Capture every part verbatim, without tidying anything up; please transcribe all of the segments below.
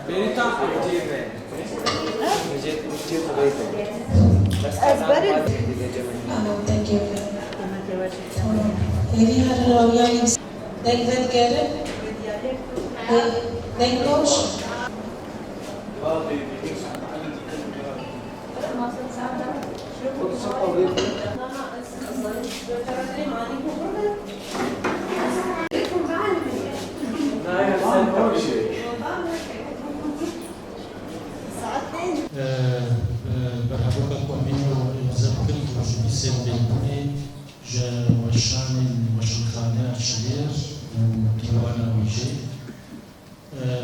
Ez berê. Êdî her rawiyanî deng vedigerin. Deng, deng baş. Bi, bi, bi hevoka ku em îro îmze bikin, rojnivîsên bêbûnê ji weşanên Weşanxaneya Şilêr û Dîwana Wêjeyê.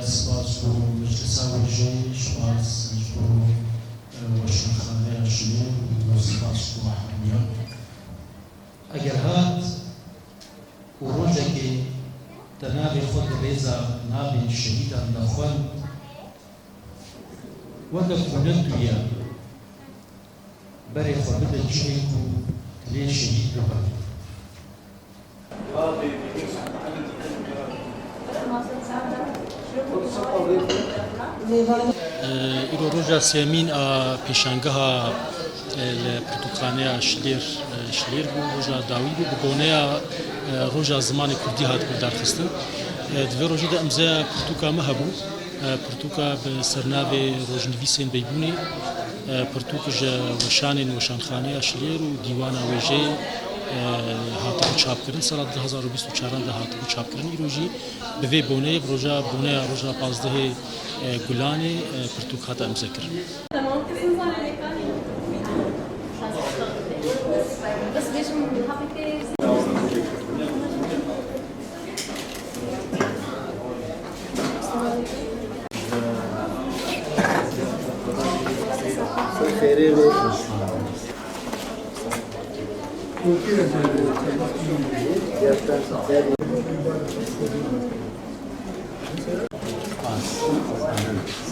Spas bo meclisa wêjeyê, spas ji bo, e, Weşanxaneya Şilêr û spas ji bo hemiyan. Eger hat û rojekê te navê xwe di rêza navên şehîdan de xwend, weke ku ne tu ye, berê xwe bide cihê ku lê şehîd bibe. Îro roja sêyemîn a pêşangeha, e, li pirtûkxaneya Şilêr, e, Şilêr bû, roja dawî bû, bi boneya, e, roja zimanê kurdî hat guhdarxistin. E, di vê rojê de îmzeya pirtûka me hebû. E, pirtûka bi sernavê Rojnivîsên Beybûnê, e, pirtûk ji weşanên Weşanxaneya Şilêr û Dîwana Wêjeyê, e, hatibû çapkirin. Sala du hezar û bîst û çaran de hatibû çapkirin. Îro jî bi vê boneyê, bi roja, boneya roja pazdehê, e, Gulanê, e, pirtûk hate îmzekirin.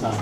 Sağ ol. Sağ ol.